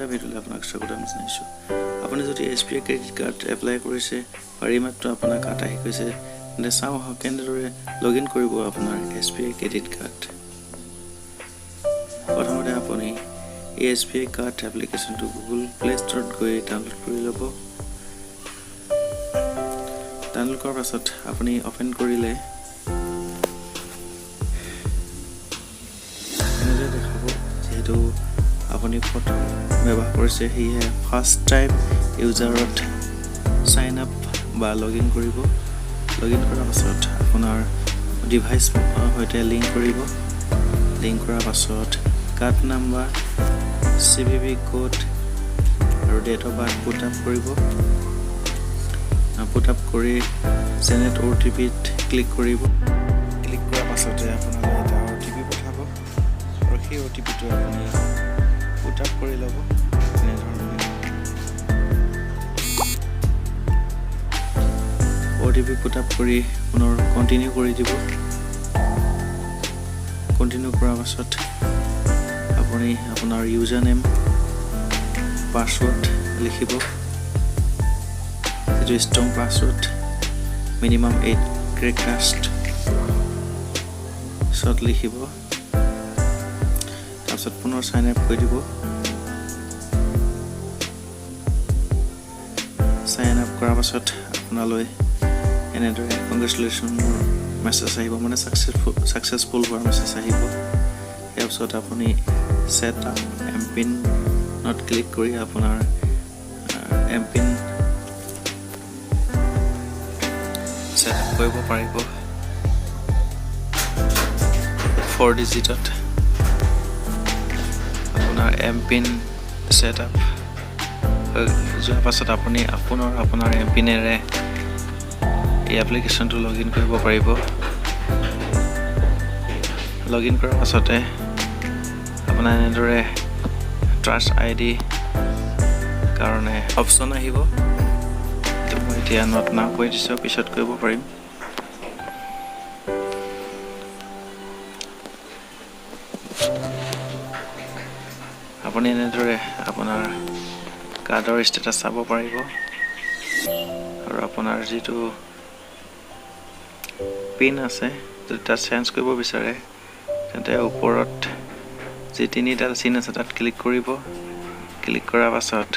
এটা ভিডিঅ'লৈ আপোনাক স্বাগতম জনাইছোঁ। আপুনি যদি এছবিআই ক্ৰেডিট কাৰ্ড এপ্লাই কৰিছে বা এইমাত্ৰ আপোনাৰ কাৰ্ড আহি গৈছে, তেন্তে চাওঁ আহক কেনেদৰে লগ ইন কৰিব আপোনাৰ এছবিআই ক্ৰেডিট কাৰ্ড। প্ৰথমতে আপুনি এই এছবিআই কাৰ্ড এপ্লিকেশ্যনটো গুগল প্লে ষ্ট'ৰত গৈ ডাউনলোড কৰি ল'ব। ডাউনলোড কৰাৰ পাছত আপুনি অ'পেন কৰিলে এনেদৰে দেখাব। যিহেতু আপুনি প্ৰথম ব্যৱহাৰ কৰিছে, সেয়েহে ফাৰ্ষ্ট টাইম ইউজাৰত চাইন আপ বা লগ ইন কৰিব। লগ ইন কৰাৰ পাছত আপোনাৰ ডিভাইচ সৈতে লিংক কৰিব। লিংক কৰাৰ পাছত কাৰ্ড নাম্বাৰ, চিভিভি কোড আৰু date of birth put up কৰিব। পুট আপ কৰি জেনেৰেট অ'টিপিত ক্লিক কৰিব। ক্লিক কৰাৰ পাছতে আপোনালৈ এটা অ'টিপি পঠাব আৰু সেই অ'টিপিটো আপুনি পুট আপ কৰি ল'ব। এনেধৰণে অ'টিপি পুট আপ কৰি পুনৰ কণ্টিনিউ কৰি দিব। কণ্টিনিউ কৰাৰ পাছত আপুনি আপোনাৰ ইউজাৰ নেম, পাছৱৰ্ড লিখিব, যিটো strong password, minimum 8 characters পিছত লিখিব। তাৰপিছত পুনৰ চাইন আপ কৰি দিব। চাইন আপ কৰাৰ পাছত আপোনালৈ এনেদৰে কংগ্ৰেচুলেশ্যনৰ মেছেজ আহিব, মানে ছাকচেছফুল হোৱাৰ মেছেজ আহিব। ইয়াৰ পিছত আপুনি ছেট আপ এম পিনত ক্লিক কৰি আপোনাৰ এম পিন ছেট আপ কৰিব পাৰিব ফ'ৰ ডিজিটত। আপোনাৰ এম পিন ছেট আপ হৈ যোৱাৰ পাছত আপুনি পুনৰ আপোনাৰ এম পিনেৰে এই এপ্লিকেশ্যনটো লগ ইন কৰিব পাৰিব। লগ ইন কৰাৰ পাছতে আপোনাৰ এনেদৰে ট্ৰাষ্ট আইডি কাৰণে অপশ্যন আহিব। এইটো মই এতিয়া not নাও কৰি দিছোঁ, পিছত কৰিব পাৰিম। আপুনি এনেদৰে আপোনাৰ কাৰ্ডৰ ষ্টেটাছ চাব পাৰিব আৰু আপোনাৰ যিটো পিন আছে, যদি তাত চেঞ্জ কৰিব বিচাৰে, তেন্তে ওপৰত যি তিনিডাল চিন আছে তাত ক্লিক কৰিব। ক্লিক কৰাৰ পাছত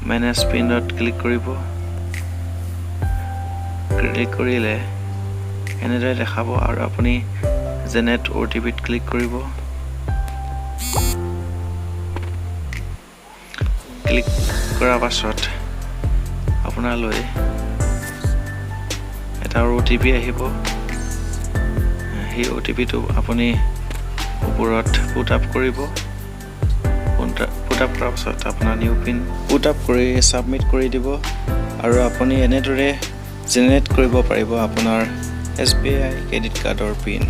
মেনেজ পিনত ক্লিক কৰিব। ক্লিক কৰিলে এনেদৰে দেখাব আৰু আপুনি জেনেৰেট অ'টিপিত ক্লিক কৰিব। ক্লিক কৰাৰ পাছত আপোনালৈ এটা অ'টিপি আহিব। সেই অ'টিপিটো আপুনি ওপৰত পুট আপ কৰিব। পুট আপ কৰাৰ পাছত আপোনাৰ নিউ পিন পুট আপ কৰি ছাবমিট কৰি দিব আৰু আপুনি এনেদৰে জেনেৰেট কৰিব পাৰিব আপোনাৰ এছবিআই ক্ৰেডিট কাৰ্ডৰ পিন।